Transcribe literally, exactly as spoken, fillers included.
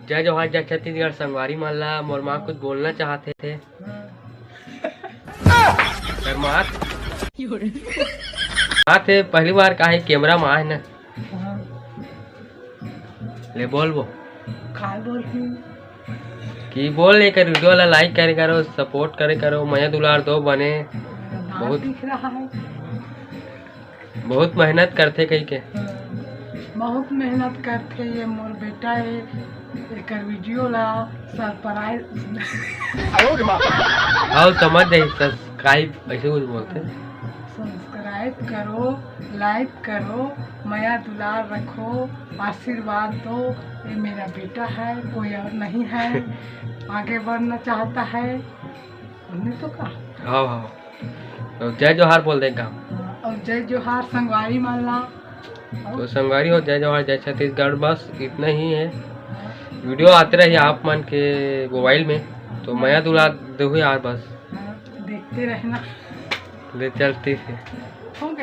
जय जोहार, जय छत्तीसगढ़। संगवारी मन ला मोर माँ कुछ बोलना चाहत हे। शर्मात। आत हे, पहली बार का हे, कैमरा में आए ना। ले बोल वो। काय बोलही? कि बोल, एकर वीडियो ला like करे करो, support करे करो, मया दुलार दो बने। दांत बहुत दिख रहा है। बहुत मेहनत करथे कहिके। बहुत मेहनत करथे ये मोर बेटा हे, एकर वीडियो ला सरप्राइज। हाँ, समझ जाही, subscribe ऐसे कुछ बोलथे। Subscribe करो, like करो, मया दुलार रखो, आशीर्वाद दो। ये मेरा बेटा है, कोई और नहीं है, आगे बढ़ना चाहता है। हमने तो कहा। हाँ, हाँ। तो जय जोहार बोल दे का। और जय जोहार संगवारी मन ला। तो संगवारी हो, जय जोहार, जय छत्तीसगढ़, बस इतना ही है। वीडियो आते रही आप मन के मोबाइल में, तो मया दुलार देहू यार बस। हाँ, देखते रहना। ले चलती है। हो गए।